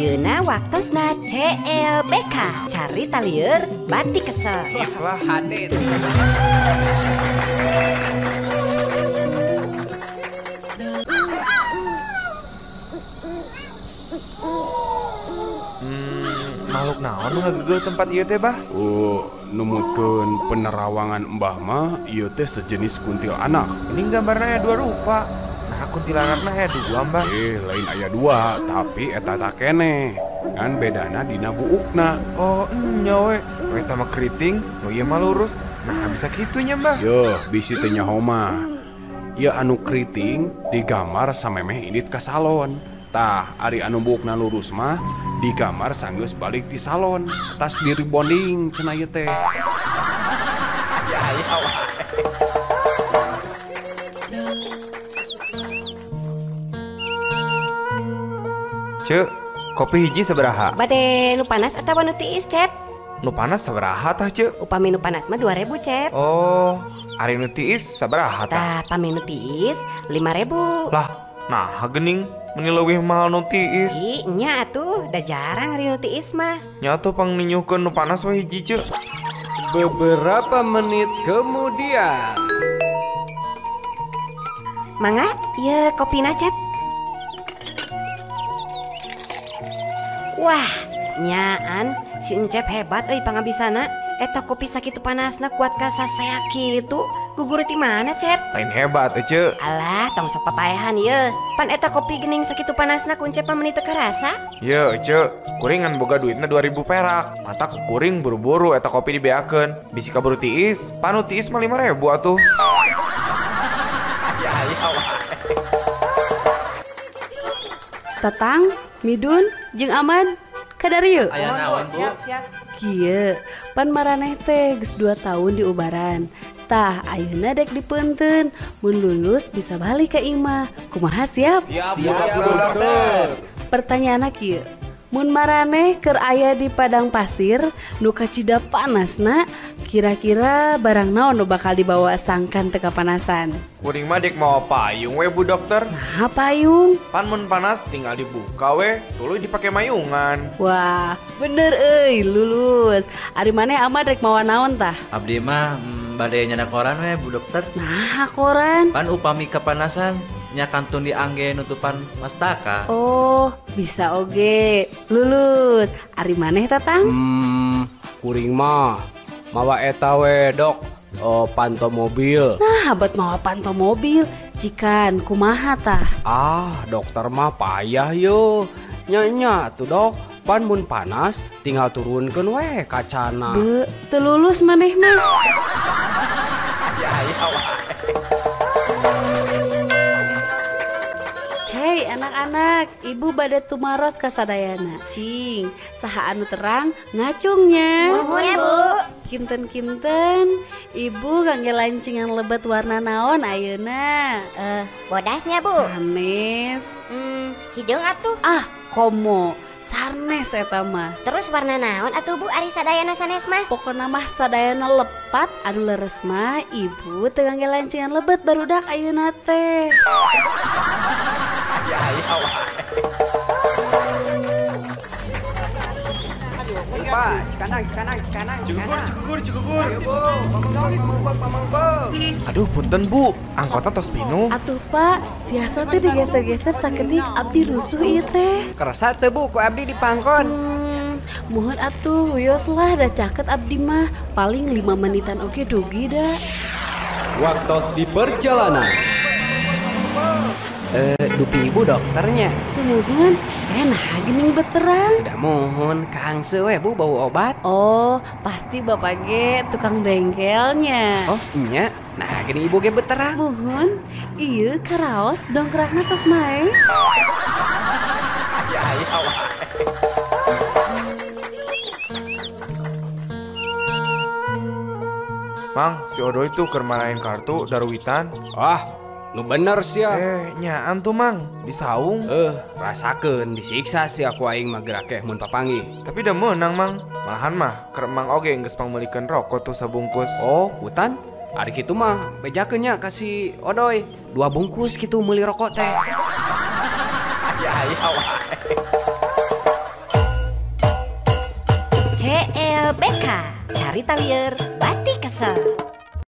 Ayeuna waktosna CLBK. Carita lieur batik kesel. Wah, hade. Makhluk naon nu ngagegel tempat ieu teh, Bah? Oh, numutkeun penerawangan Mbah mah ieu teh sejenis kuntilanak. Ini gambarna aya dua rupa. Nah, kuntilanakna aya dua, Mbah. Lain aya dua, tapi eta ta keneh. Ngan bedana dina buukna. Oh, nya we. Eta mah keriting, nu ieu mah lurus. Nah, bisa kitu nya, Mbah. Yeuh, bisi teu nyaho mah. Ieu anu keriting digambar samemeh indit ka salon. Tah, ari anu buukna lurus mah digambar sanggeus balik ti salon. Tas di rebonding cenah ieu teh. Cek, kopi hiji sabaraha? Bade nu panas atawa nu tiis, Cep? Nu panas sabaraha tah, Cek? Upami nu panas mah 2000, Cep. Oh, ari nu tiis sabaraha tah? Tah, pami nu tiis 5000. Lah, nah gening meni leuwih mahal nu tiis. Ih, nya atuh, da jarang ari nu tiis mah. Nya atuh pangninyuhkeun nu panas we hiji, Cek. Beberapa menit kemudian. Mangga, ieu kopina, Cep. Wah, nyaan si Encep hebat euy pangabisana. Eta kopi sakitu panasna kuat ka sasea kitu. Gugur ti mana, Cep? Lain hebat, Ece. Alah, tong sok papaehan ieu. Pan eta kopi geuning sakitu panasna ku Encep mah meuni teu karasa. Ye, Ece, kuring ngan boga duitna 2000 perak. Mata ku kuring buru-buru eta kopi dibeakeun. Bisi kaburu tiis, pan nu tiis mah 5000 atuh. Tatang, Midun, jeung Aman, kadarieu. Aya naon, Bu? Kieu, pan maraneh teh geus 2 tahun diubaran. Tah, ayeuna dek dipeunteun, mun lulus bisa balik ke imah. Kumaha siap? Siap, Bu Dokter. Pertanyaanna kieu, mun maraneh keur aya di padang pasir nu kacida panasna, kira-kira barang naon nu bakal dibawa sangkan teu kapanasan? Kuring mah dek mawa payung we, Bu Dokter. Nah, payung. Pan mun panas tinggal dibuka we, tuluy dipake mayungan. Wah, bener euy, lulus. Ari maneh Amad rek mawa naon tah? Abdi mah bade nyana koran we, Bu Dokter. Nah, koran. Pan upami kepanasan nya kantun diangge nutupan mastaka. Oh, bisa oge. Lulus. Ari maneh Tatang? Kuring mah mawa eta we, Dok. Oh, panto mobil. Nah, bet mawa panto mobil. Cikan kumaha tah? Ah, dokter mah payah yo. Nya tuh, Dok. Pan mun panas tinggal turunkeun we kacana. Be, teu lulus maneh mah. Hei anak-anak, ibu bade tumaros ka sadayana. Cing, saha anu terang ngacungnya. Nuhun, Bu. Kinten-kinten, ibu ngangge lancingan lebet warna naon ayeuna? Bodasnya, Bu. Sanes. Hideung atuh. Ah, komo. Sanes eta mah. Terus warna naon atuh, Bu, ari sadayana sanes mah? Pokona mah sadayana lepat anu leres mah ibu teu ngangge lancingan lebet barudak ayeuna teh. Pak, Cikanang, Cikanang, Cikanang. Cigugur, Cigugur, Cigugur. Ayo, Bu, Aduh, punten, Bu. Angkotna tos pinuh. Atuh, Pak, tiasa teh digeser-geser sakedik abdi rusuh ieu teh. Kerasa teu, Bu, ku abdi dipangkon. Muhun atuh, wios lah da caket abdi mah. Paling 5 menitan oge dugi da. Waktos di perjalanan. Dupi ibu dokternya. Sumuhun, nah gening beterang. Tidak mohon, kang sewe Bu bawa obat. Oh, pasti bapak ge tukang bengkelnya. Oh, nya. Nah, gini ibu ge beterang. Muhun, iya karaos dongkrakna tos nae. Mang, si Odo itu keur marahin kartu daruwitan. Wah, nu bener sia. Nyaan tuh, Mang, di saung. Rasakeun disiksa sia ku aing mah gerakeh mun papanggih. Tapi da meunang, Mang. Malahan mah keur Mang oge geus pangmeulikeun rokok tuh sabungkus. Oh, hutan? Ari kitu mah bejakeun nya ka si Odoy. 2 bungkus kitu meuli rokok teh. CLBK, Carita Lieur Bati Kesel.